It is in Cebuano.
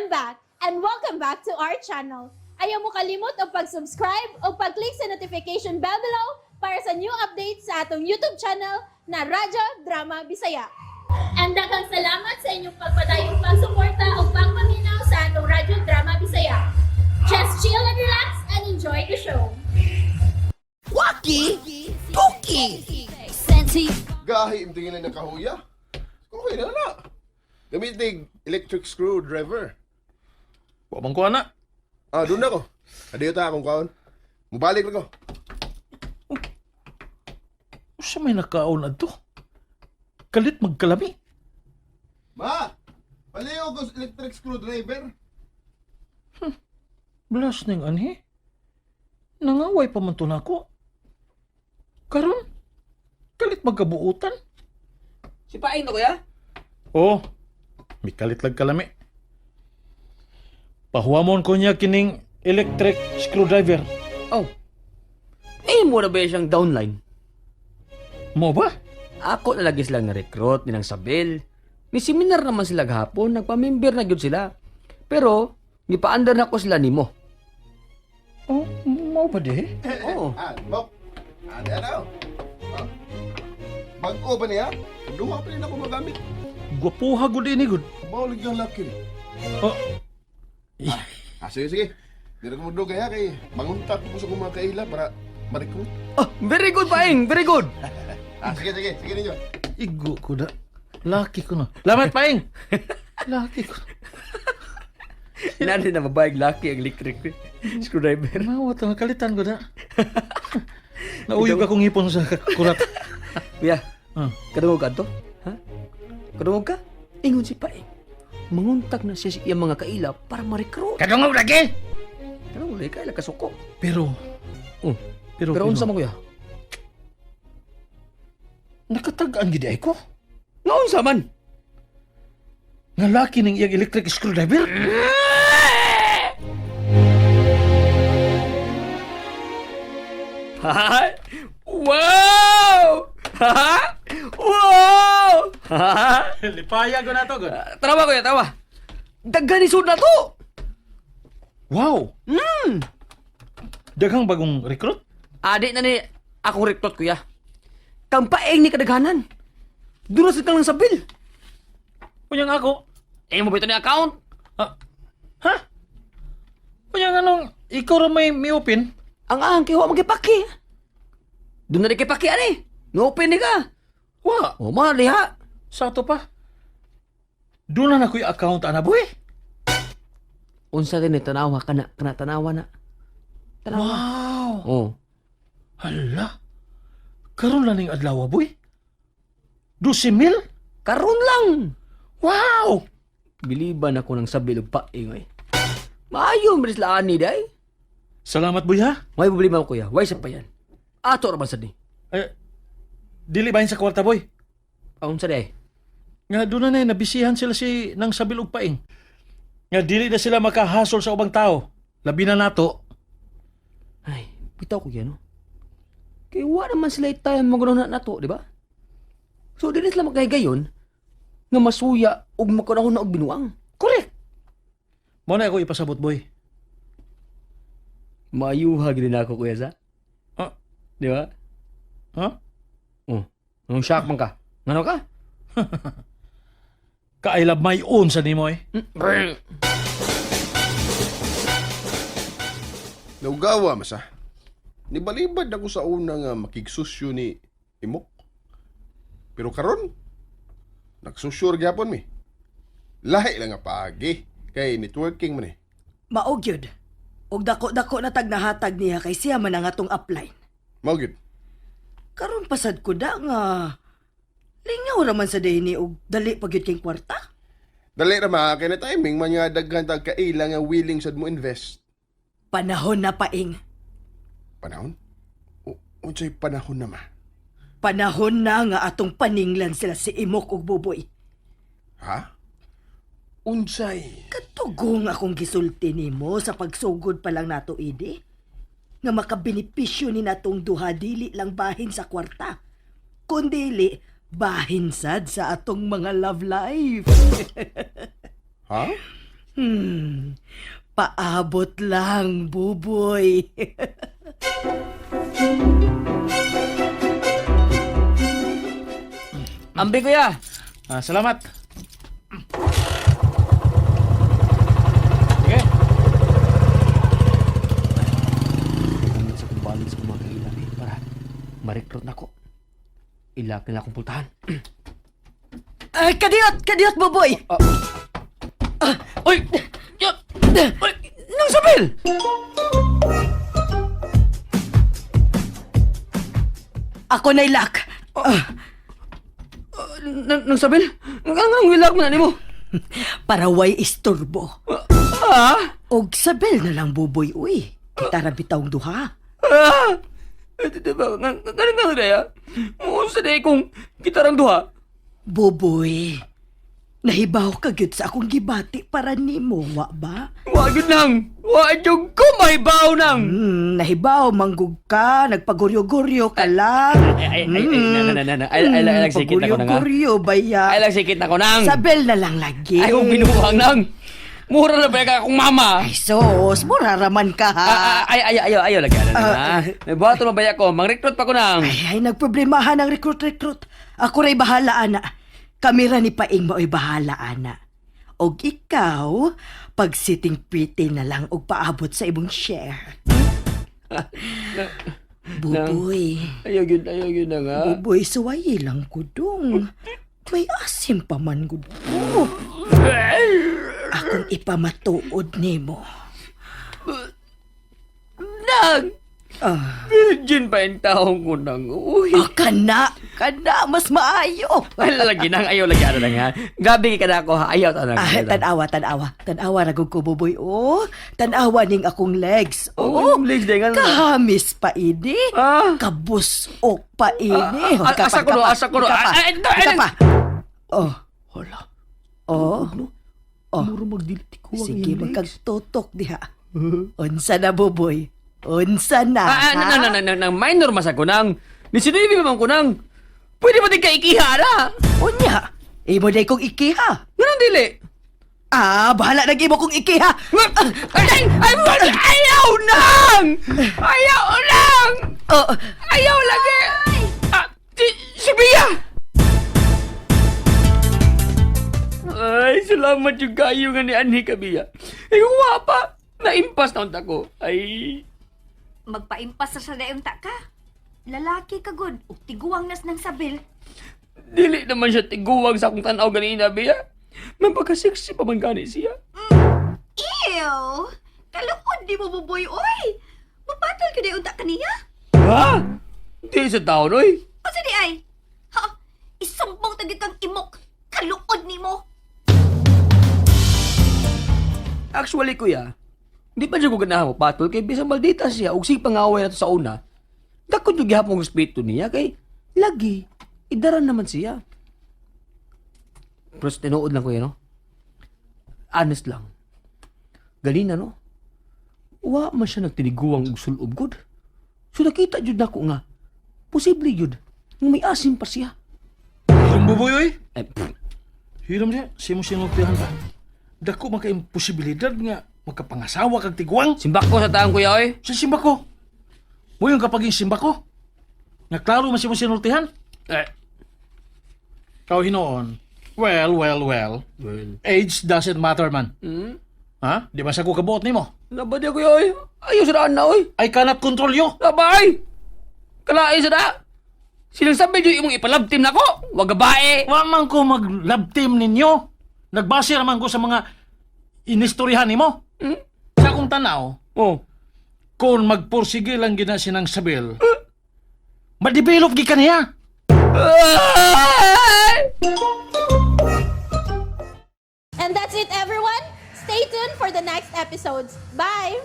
I'm back and welcome back to our channel. Ayaw mo kalimot og pag-subscribe o pag-click sa notification bell below para sa new updates sa atong YouTube channel na Radyo Drama Bisaya. And daghang salamat sa inyong pagpadayong pagsuporta o pagpaminaw sa atong Radyo Drama Bisaya. Just chill and relax and enjoy the show. Waki! Tuki! Gahi im tingin na kahuya. Okay na na. Gamit tig electric screwdriver. Wa man ko ana. Ah, doon na ko. Adiyo ta akong kaon. Mubalik na ko. Usa may nakaon adto? Kalit magkalami. Ma! Paliw ko sa electric screwdriver. Blas ning anhi. Nangaway pa man to nako. Karon kalit magkabuutan. Si Paing na kuya? Oh, mikalit lag kalami. Pahuwamon ko niya kining electric screwdriver. Oh. Eh, mo na ba siyang downline? Mo ba? Ako na lagi silang na-recruit nilang Sabel. Ni seminar naman sila gahapon, nagpamember na gyud sila. Pero, gipaandar na ko sila nimo. Oh, mo ba di? Oo. Ah, bok. Ah, di ano. Ah. Bag-o ba niya? Duha pa rin ako magamit. Gwapuha gud ini gud. Bawal yung laki ni. Oh. Ah, sige, sige. Di na ko magdugay ha kay manguntak ko sa akong mga kaila para ma-recruit. Oh, very good, Paing! Very good! Ah, sige, sige. Sige ninyo. Igo ko da. Laki ko na. Lamat paing. Laki ko. Nani na babae laki ang electric screwdriver. Mawa to kalitan ko da. Nauyog akong hipon sa kurat. Kuya, Ah. kadungog ka to? Ha? Kadungog ka? Ingon si Paing. Manguntak na siya sa iyang mga kaila para ma-recruit. Kadungog lagi. Kadungog lagi kaila kasuko. Pero Oh. pero Pero unsa man kuya? Nakatag-an gid ay ko. Nga unsa man? Nga laki ning iyang electric screwdriver. Ha? Wow! Ha? Wow! Ha? Lipaya ko na to gud. Tarawa kuya, tarawa. Daghan ni sud na to. Wow. Daghang bagong recruit. Adi na ni akong recruit kuya. Kang paeng ni kadaghanan. Doon na sa lang sabil. Unyang ako. Eh mo ba ito ni account? Ah, ha? Unyang anong ikaw ra may mi-open? Ang ang kay wa magipaki. Doon na rin kay paki ani. No open ni ka. Wa. O ma diha. Sa ato pa. Doon na nakoy account ana boy. Unsa din ni tanawa kana kana tanawa na. Tanawa. Wow. Oh. Hala. Karon lang ning adlaw boy. 12,000? Karon lang. Wow! Biliban ako ng sabil og paing ay. Maayo man sila ani day. Salamat boy ha. May problema ko kuya. Why sa pa yan? Ato ra man sad ni. Eh, dili bahin sa kwarta boy. Aun sa day. Nga doon na nabisihan sila si nang sabil og paing. Nga dili na sila makahasol sa ubang tao. Labi na nato. Ay, bitaw ko yan, no? Kay wa naman sila itayan magunahon na nato, di ba? So, di na sila makahigayon nga masuya og makunahon na og binuang. Correct. Mo na ako ipasabot boy. Maayuha gid na ako, kuya sa. Ah. Di ba? Ha? Oh, nung shock man ka. Ngano ka? Ka I love my own sa nimo eh. Naugawa masa. Nibalibad ako sa una nga makigsusyo ni Imok. Pero karon nagsusyo ra gyapon mi. Lahi lang nga paagi kay networking man eh. Mao gyud. Og dako-dako na tag nahatag niya kay siya man ang atong upline. Mao gyud. Karon pasad ko da nga lingaw ra man sa dini og dali pa gyud kay kwarta. Dali ra ma kay na timing man nga daghan tag kaila nga willing sad mo invest. Panahon na paing. Panahon? O, unsay panahon na ma? Panahon na nga atong paninglan sila si Imok ug Buboy. Ha? Unsay? Katugong akong gisulti nimo sa pagsugod pa lang nato idi. Nga makabenepisyo ni natong duha dili lang bahin sa kwarta. Kundili bahin sad sa atong mga love life. Ha? Paabot lang, Buboy. Ambi kuya. Ah, salamat. Sige. Naggamit sa kong balance kung mga kailan eh, para ma-recruit na ko. Ilak nila akong pultahan. Ay, kadiyot! Kadiyot, Buboy! Uy! Uy! Nang sabil! Ako na'y lock. Nang sabil? Ang ang ilak mo na nimo? Para way isturbo. Ah! Og sabel na lang, Buboy, uy. Kita ra bitawng duha. Ah! Eh, di ba? Nga nga nga Unsa na kung kitarang duha? Buboy, nahibaw ka gyud sa akong gibati para nimo, wa ba? Wa gyud nang! Wa gyud ko mahibaw nang! Nahibaw, manggug ka, nagpaguryo-guryo ka lang. Ay, ay, ay, ay, na, na, na, na. Ay, ay, ay, ay, sikit na ko na nga. Paguryo-guryo, baya. Ay lang sikit na ko nang! Sabel na lang lagi. Ay kung binuwang nang! Mura na ba ka akong mama? Ay, sos, mura raman ka ha. Ah, ah, ay, ay, ayaw, ayaw lagi. Ano Ah, na? May buhaton mabaya ko. Mang-recruit pa ko nang. Ay, ay, nagproblemahan ang recruit-recruit. Ako ra'y bahala, ana. Kami ra ni Paing mao'y bahala, ana. Og ikaw, pag sitting pretty na lang og paabot sa imong share. Buboy, Ayaw yun na nga. Buboy, suwayi lang ko dong. May asim pa man gud ko. Akong ipamatuod nimo. Nang! Ah, Virgin pa yung taong ko nang. Uy! ah, kana, kana, mas maayo. Ay, lagi nang. Ayaw lagi. Ano na nga. Grabe ka na ako ha. Ayaw tanang. Ah, tanawa, tanawa. Tanawa ra gud ko, Buboy. Oh, tanawa ning akong legs. Oh, Oh, yung legs din. Ano na? kahamis pa ini. Ah! Kabusok pa ini. Ah, ah, Ika pa, asa ko no, ika pa, asa ko no. ika pa, Ah, ah, ito, ika ah, pa. Oh, Hala. oh. No? Oh. Muro magdiliti ko ang Sige, iyong legs. magkagtutok diha. Unsa na, Buboy? Unsa na? Ah, ah, ha? na, na, na, na, na, minor masa ko nang. Ni sinibi man ko nang. Pwede ba din ka ikiha na? Unya, imo day kong ikiha. Ganun dili. Ah, bahala nag imo kong ikiha. Ay, ay, ay, ayaw nang! Ayaw nang! Oh, Ayaw lagi! Ah, si Bia! Ay, salamat yung kayo nga ni Anhi ka, Bia. Ay, kung pa, naimpas na unta ko. Ay, Magpaimpas sa dayong ta ka. Lalaki ka gud, ug tiguang nas ng sabil. Dili naman siya tiguwang sa akong tanaw ganina, Bia. Mapagka-sexy pa man gani siya. Ew! Kaluod di mo Buboy, oy! Mapatol ka dayon ta kaniya? Ha? Di sa taon, oy. Unsa di ay? Ha? Isumbong ta gyud kang imok. Kaluod nimo. Actually, kuya, di pa siya ko ganahan mo patol kay bisan maldita siya ug sige pangaway na to sa una. Dakon yung gihapon respeto niya kay lagi idaran naman siya. Pero sa tinuod lang kuya, no? Honest lang. Ganina, no? Wa man siya nagtiniguang og sulob gud. So nakita jud nako nga posible jud nga may asim pa siya. Hiram Buboy, oy. Ay, pff, Hiram siya. Simo sinultihan pa. Dako man kay imposibilidad nga makapangasawa kag tiguang. simbak ko sa taong kuya, oy. Sa simba ko. Mo yung kapag yung simba ko. Nga klaro man simo sinultihan. Eh, Kau hinoon. Well, well, well. well. Age doesn't matter man. Hmm? Ha? Di ba sa ko kabuot nimo? Nabadi ako, oy. Ayaw sa daan na, oy. I cannot control you. Labay! Kalain sa da! Silang sabi yung imong ipalab team nako! Wag gabae! Wa man ko mag-love team ninyo. Nagbase raman ko sa mga inistoryahan nimo. Hmm? Sa akong tanaw, Oh. kung magpursige lang gina sinang sabil, ma-develop gi kaniya. Ay! And that's it, everyone. Stay tuned for the next episodes. Bye!